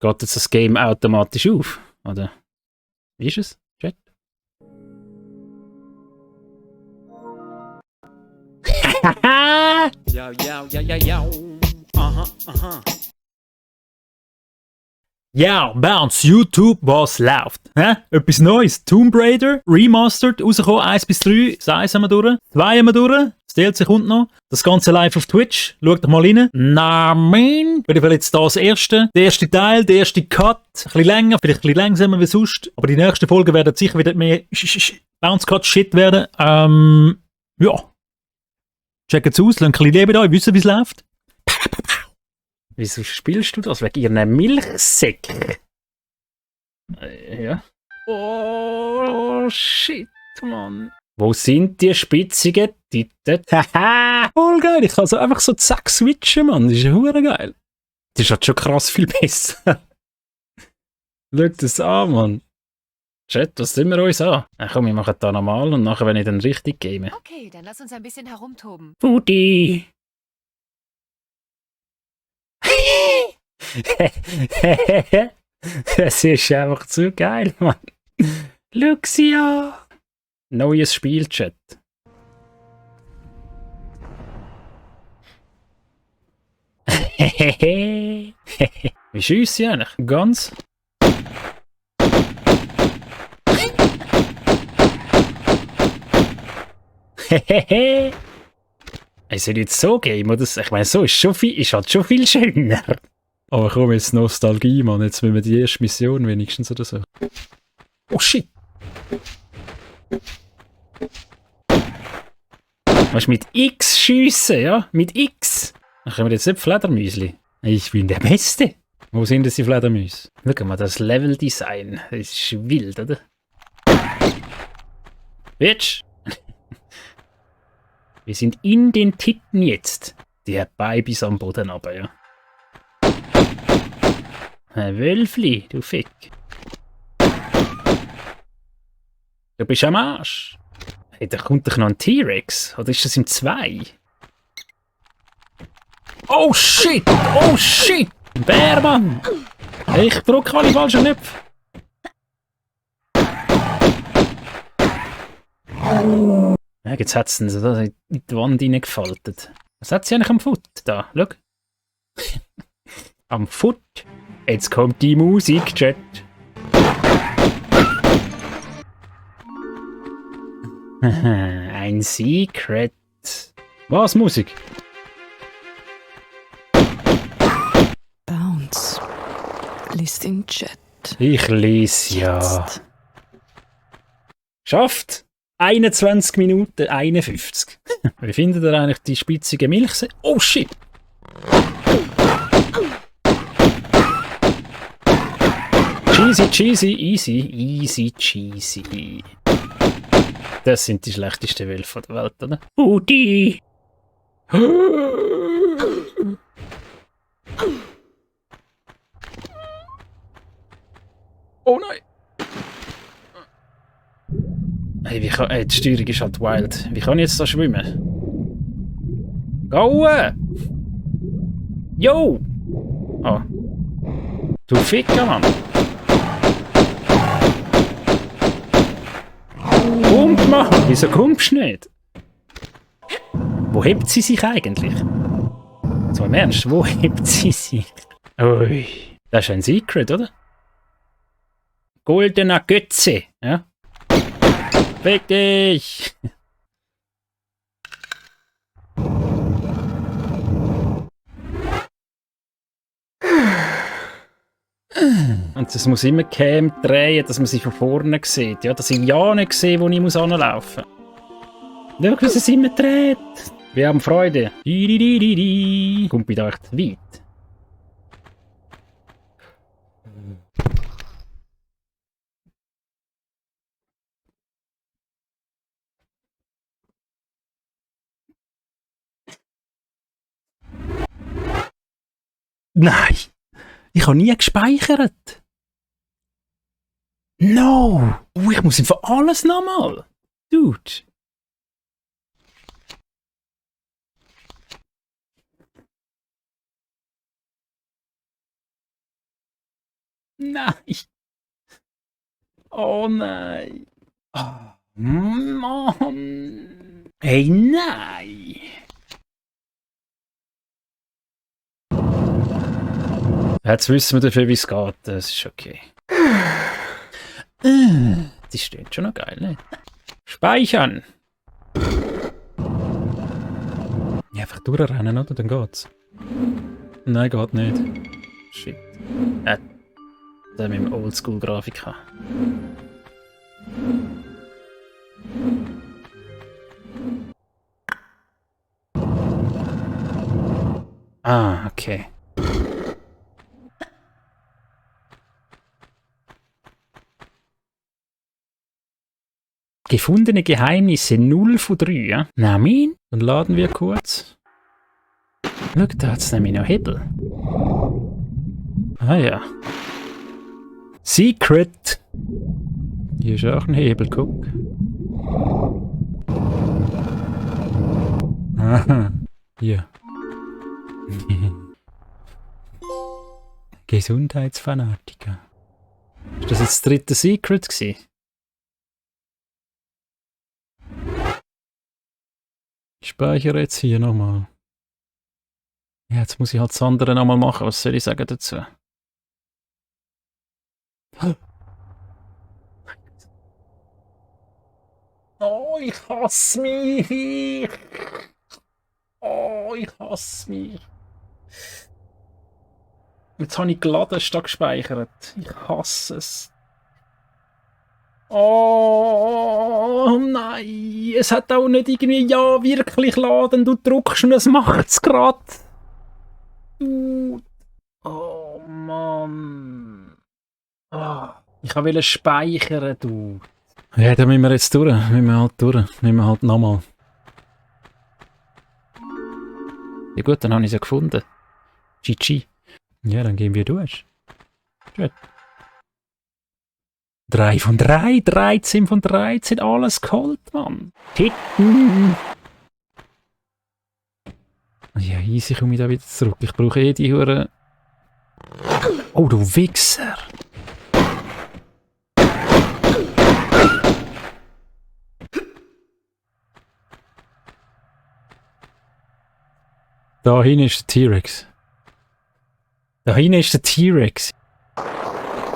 Geht jetzt das Game automatisch auf? Oder wie ist es? Chat? Yo, yo, yo, yo, yo. Aha, aha. Ja, Bounce, YouTube, was läuft? Hä? Etwas Neues. Tomb Raider, Remastered, rausgekommen, 1 bis 3, das 1 haben wir durch, 2 haben wir durch, das DLC kommt noch. Das Ganze live auf Twitch, schaut doch mal rein. Na, mein. Auf jeden Fall jetzt das erste. Der erste Teil, der erste Cut. Ein bisschen länger, vielleicht ein bisschen langsamer wie sonst. Aber die nächsten Folgen werden sicher wieder mehr Bounce-Cut-Shit werden. Ja. Checkt's aus, lasst ein bisschen Leben da, ihr wisst, wie es läuft. Wieso spielst du das? Wegen ihren Milchsäcken? Ja. Oh, shit, Mann. Wo sind die spitzigen Titten? Haha, voll geil. Ich kann so einfach so zack switchen, Mann. Das ist ja hure geil. Das ist halt schon krass viel besser. Schau das an, Mann. Chat, was tun wir uns an? Ach komm, wir machen da normal und nachher, wenn ich dann richtig game. Okay, dann lass uns ein bisschen herumtoben. Foodie! Es ist einfach zu geil, Mann. Luxia! Neues Spielchat. Wie schießt sie eigentlich? Ganz? Es soll jetzt so gehen, oder? Ich meine, so ist halt schon viel schöner. Aber komm, jetzt Nostalgie, Mann. Jetzt müssen wir die erste Mission wenigstens oder so. Oh shit! Weißt du, mit X schiessen, ja? Mit X! Dann können wir jetzt nicht Fledermäusli. Ich bin der Beste! Wo sind denn die Fledermäuse? Schau mal, das Leveldesign. Das ist wild, oder? Bitch! Wir sind in den Titten jetzt. Der Babys am Boden aber, ja. Ein Wölfli, du Fick. Du bist am Arsch. Hey, da kommt doch noch ein T-Rex. Oder ist das im 2? Oh shit! Oh shit! Bärmann! Ich drücke alle falschen Knöpfe. Ja, jetzt hat es so in die Wand reingefaltet. Was hat sie eigentlich am Foot? Da, schau. Am Foot. Jetzt kommt die Musik, Chat. Ein Secret. Was, Musik? Bounce. Lies den Chat. Ich lese ja. Schafft! 21 Minuten 51. Wie findet ihr eigentlich die spitzige Milch? Oh shit! Cheesy, cheesy, easy, easy, cheesy. Das sind die schlechtesten Wölfe der Welt, oder? Udi! Oh nein! Hey, die Steuerung ist halt wild. Wie kann ich jetzt da schwimmen? Gaue! Yo! Oh. Du Ficker, Mann! Kommt, Mann! Wieso kommst du nicht? Wo hebt sie sich eigentlich? So im Ernst, wo hebt sie sich? Ui. Das ist ein Secret, oder? Goldener Götze, ja? Weg dich! Und das muss immer Cam drehen, dass man sie von vorne sieht. Ja, dass ich ja nicht sehe, wo ich anlaufen muss. Schau, wie sie es immer dreht. Wir haben Freude. Kommt bei da echt weit. Nein! Ich habe nie gespeichert. No! Oh, ich muss einfach alles nochmal. Dude. Nein. Oh nein. Oh, Mann. Hey, nein. Jetzt wissen wir dafür, wie es geht. Das ist okay. Die steht schon noch geil, ne? Speichern. Ja, einfach durchrennen, oder? Dann geht's. Nein, geht nicht. Shit. Der mit dem Oldschool-Grafik haben. Ah, okay. Gefundene Geheimnisse 0 von 3, ja? Na, mein? Dann laden wir kurz. Schau, da hat's nämlich noch Hebel. Ah ja. Secret! Hier ist auch ein Hebel, guck. Aha. Hier. Gesundheitsfanatiker. Ist das jetzt das dritte Secret gewesen? Ich speichere jetzt hier nochmal. Ja, jetzt muss ich halt das andere nochmal machen. Was soll ich sagen dazu? Oh, ich hasse mich! Oh, ich hasse mich! Jetzt habe ich geladen statt gespeichert. Ich hasse es. Oh nein! Es hat auch nicht irgendwie ja wirklich laden. Du drückst und es macht's grad. Oh Mann. Oh, ich wollte speichern, du. Ja, da müssen wir jetzt durch. Müssen wir halt nochmal. Ja gut, dann habe ich es ja gefunden. GG. Ja, dann gehen wir durch. Gut. 3 von 3, 13 von 13, alles geholt, Mann. Titten. Ja, easy komme ich da wieder zurück. Ich brauche eh die Hure. Oh, du Wichser. Da hinten ist der T-Rex. Da hinten ist der T-Rex.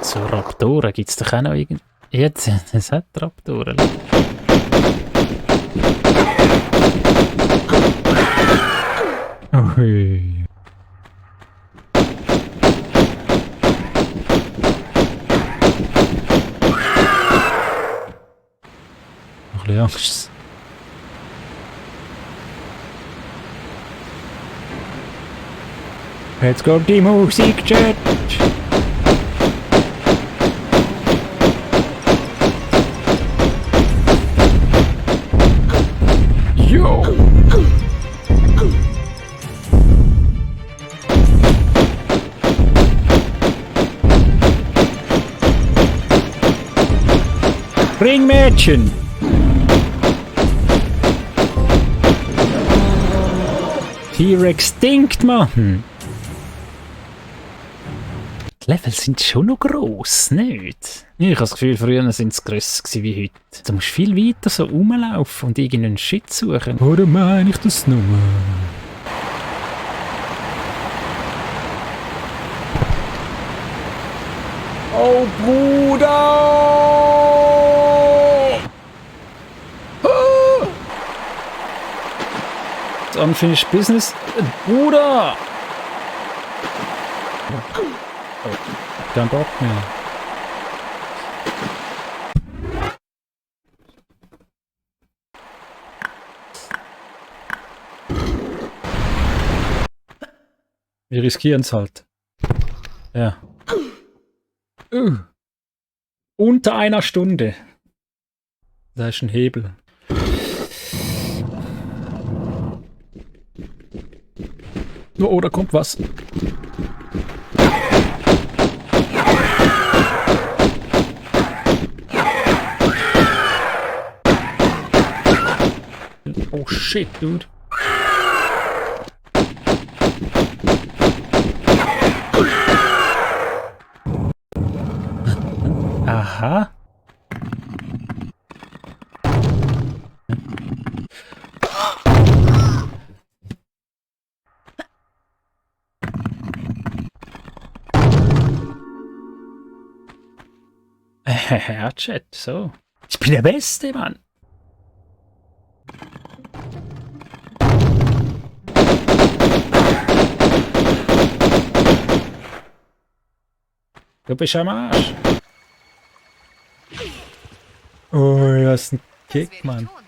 So Raptoren gibt es doch auch noch irgendwie. Jetzt, es hat Raptoren. Ui. Noch ein bisschen Angst. Jetzt kommt die Musik, Chat. Jo. Ringmädchen. T-Rex stinkt, Mann. Die Level sind schon noch gross, nicht? Ich habe das Gefühl, früher waren sie grösser wie heute. Du musst viel weiter so rumlaufen und irgendeinen Shit suchen. Oder meine ich das nur? Oh, Bruder! Unfinished Business? Bruder! Oh, kein Bock mehr. Wir riskieren es halt. Ja. Unter einer Stunde. Da ist ein Hebel. Oh, da kommt was. Oh shit, dude. Aha. Ja, Chat, so. Ich bin der Beste, Mann. Du bist am Arsch. Oh, ja, ist ein Das werde Kick, ich Mann. tun.